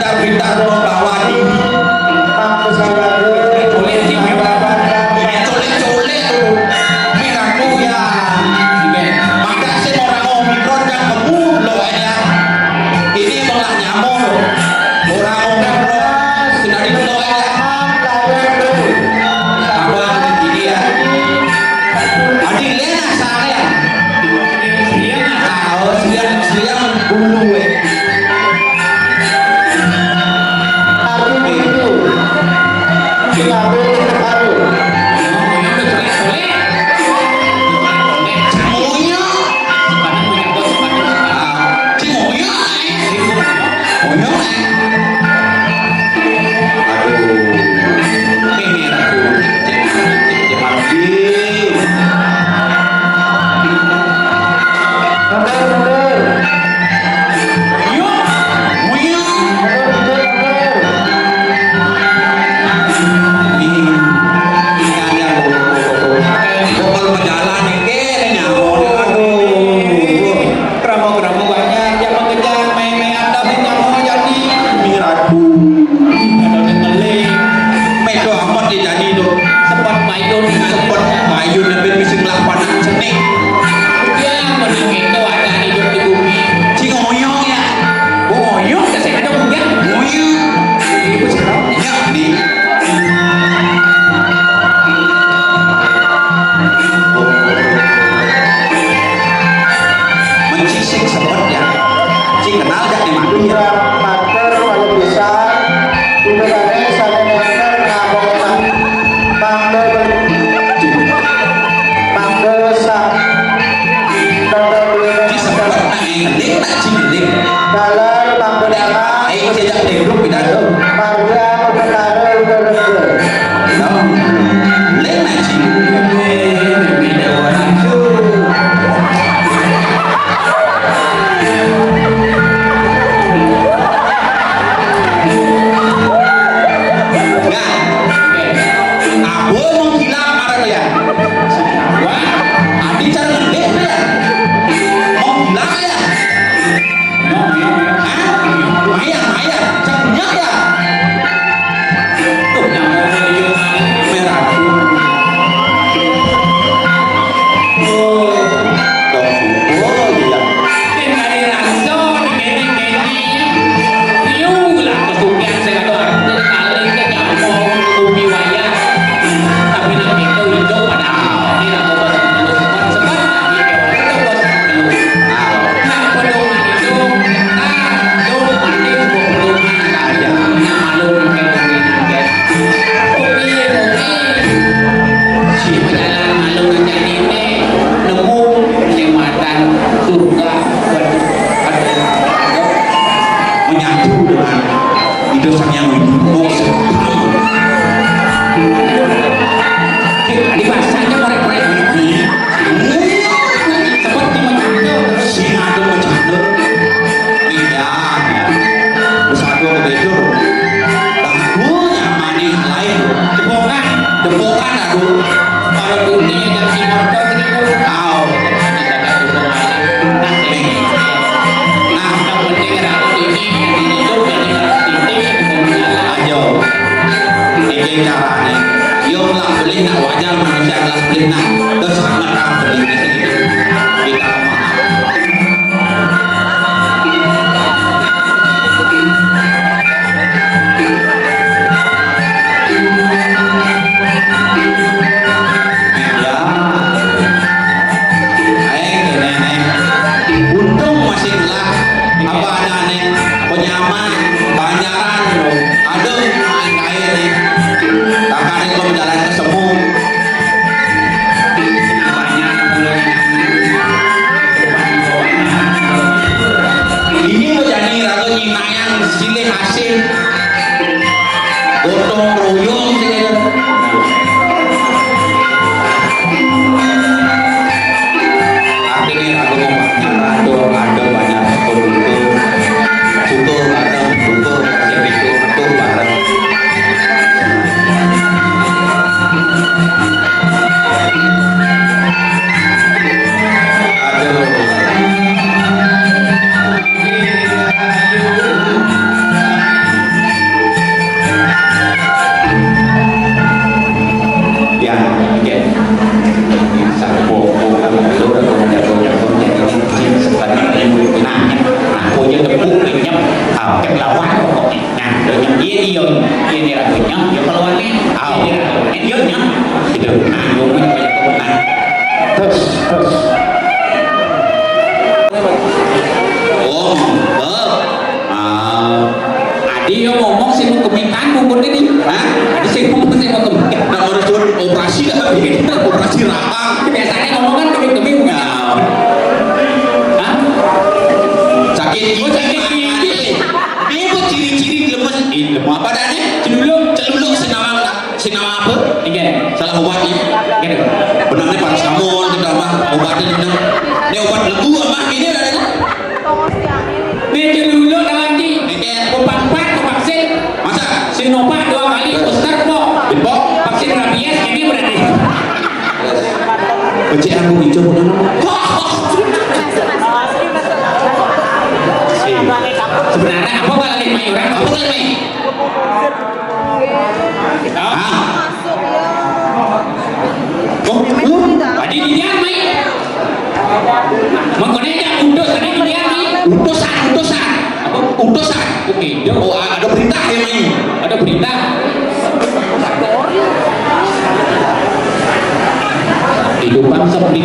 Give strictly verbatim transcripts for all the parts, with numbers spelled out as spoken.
Pintar-pintar membawa diri. Colek-colek tuh. Merah tuh ya. Maka sih orang Omikron kan kebun loh aja. Ini malah nyamuk. Orang Omikron sudah di loh aja. Apa ini ya? Adi lena saya. Iya, nah, oh, siang, siang bulu, eh. Aku itu. Kita beli terbaru. Semuanya. Ah, semuanya, eh. Semuanya, eh. Aduh, ini aku. Cek, cek, cek, cek, cek, cek. Mundur, mundur. Yuk, mundur. Mundur, mundur, mundur. Nih, ini ada. Pokok pejalan ini, ini nyamuk. Aduh. Keramu-keramu banyak, yang mengejar, main-main, ada yang mau jadi. Miraku. Ada yang ngeling. Medo amat dia jadi tuh. Sempat mayun. Sempat mayun, tapi mesti melakukan seni. Yang menang itu ada hidup di bumi. Si ngoyong ya. Ngoyong, ya, saya ada punya. Ngoyong. Ibu sekarang. Ya, di. Mencisik sebetnya. Cing kenal gak di mana? Iya, mater kalau bisa. Itu tadi saya dengar ngabok. Mangga, mangga sa-, mangga. Di sebetnya, eh, ngeling tak cing ngeling. Dalam mangga. Ayo, saya jak duduk pidato. Marga perkara udah lega. Nah, lek ngaji. Nah, aku mau gila apa ya? Wah, adi cara ngendek ya? Mau gila ya? Hah? Maya, maya, cak nyak ya? Tuh, nyamuk ini merah. Oh, dong subuh ya. Ini dari rasa, ini, ini. Liu lah, kesukian saya kata, kali ke nyamuk, kopi wayah. Tapi nak kita hidup pada ini lah, kau baca dulu, sempat, sempat, ini kayak orang itu, bos. Nah, pedoman itu, ah, jauh mati, pedoman, nah, ya, punya malu, kayak gini, ya. Kopi, kopi. Si pejalan malu, jadi ini, nemu, jembatan, surga, waduh, aduh, aduh. Menyatu dengan Ida Sang Hyang Widhi. Oh, dibasahnya korek-korek. Iya. Seperti mencatur. Sing ada mencatur. Iya. Bersatu begitu. Bagus, manis lain. Cepokan, cepokan, aduh. Kalau dunia yang si motor gitu. Tahu. Nah, yang penting ratu ini, ini tuh, ini ratu ini, ayo. Iki carane. Yo lah beli nak wajar manusia kelas beli nak. Terus anak beli ini sedikit. Kita maaf. Ya. Ae kene ne. Untung masih gelap. Apa ada ne? Penyaman, Banjaran. Aduh, ae ne. Kakak ne kalau jalan ke semu. Ini mau jadi ragu nyinayang silih hasil. Gotong royong sih kayaknya. Artinya aku mau banyak, ada, ada banyak pendukung. Syukur ada pendukung, yang itu betul bareng. Aduh. Lawan pokoknya. Nah, iya, iya, iya, ini lagunya, ya kalau ini, ah, iya, iya, iya, iya. Gitu. Nah, pokoknya banyak banget. Nah. Terus, terus. Oh, oh. Ah. Adi yang ngomong sih mau kemitan buku ini. Hah? Adi sih ngomong sih mau kemitan. Nah, harus turun operasi dah. Operasi rahang. Biasanya ngomong kan kemit-kemit. Nah. Hah? Sakit gigi. Oh, sakit gigi. Ini buat ciri-ciri lemes. Ih, lemes apa dah nih? Celuluk. Celuluk senawang, senawang apa? Iya. Salah obat nih. Iya. Benarnya paracetamol, kita mah obatnya benar. Ini obat lembu apa? Ini ada. Nih, celuluk dah lagi. Iya. Obat empat, vaksin. Masa? Sinovac dua kali, booster, Pok. Pok? Vaksin rabies, ini berarti. Becek aku hijau, bukan apa? Sebenarnya apa, Pak, lagi main orang? Apa lagi main? Hah? Oh, uh, tadi dia main. Mengkono aja utus, tadi dia main. Utusan, utusan. Apa? Utusan. Oke, dia. Oh, ada berita ya, main. Ada berita. Hidupan sepi.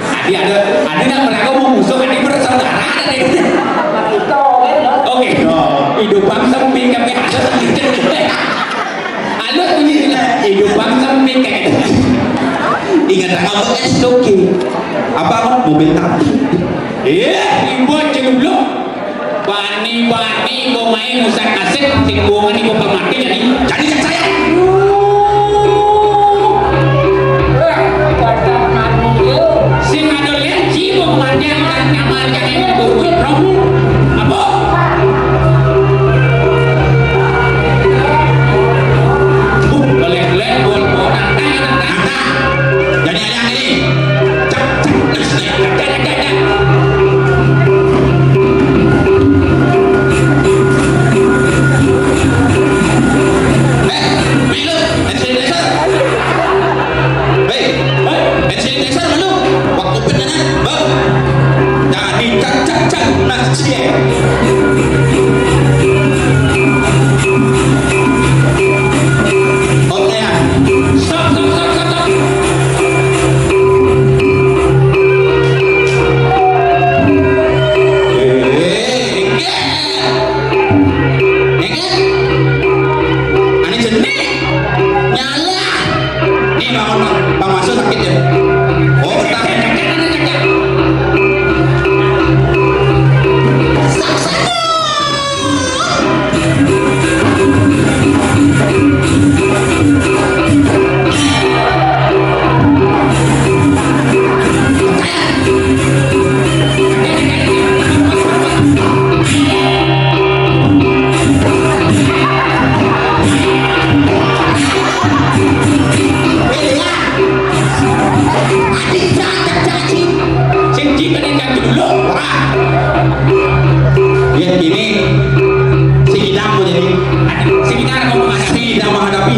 Tadi ada, ada nggak pernah mau musuh, tadi bersaudara tadi. Oke, hidupan sepi, tapi ada sedikit. Halus bunyi, hidupan sepi kayak gitu. Ingat apa? S T K. Apa, apa? Mobil tapi. Iya, ibu aja dulu. Bani-bani mau main musik asik, singgungan ibu pamati jadi. Jadi saya. Sing ada lenci mau manjang dan kamar jadi ibu. Apa? Uh, boleh-boleh, bol-bol, nantang, nantang. Jadi ada yang ini. Cak, cak, cak, cak, cak, cak. Eh, Milo, hand sanitizer. Hei, hand sanitizer, Milo. Waktu penangan, Bang. Jadi cak, cak, cak, nah, cie. Oke, ya. Stop, stop, stop, stop, stop. Eh, eh. Ingat? Ane jenik. Nyala. Nih, bangun, Bang. Bang Masuk sakit ya. Oh, betah. Sing di kene kan dulu. Ya, ini sing idang mau jadi. Sing idang mau menghadapi. Sing idang menghadapi.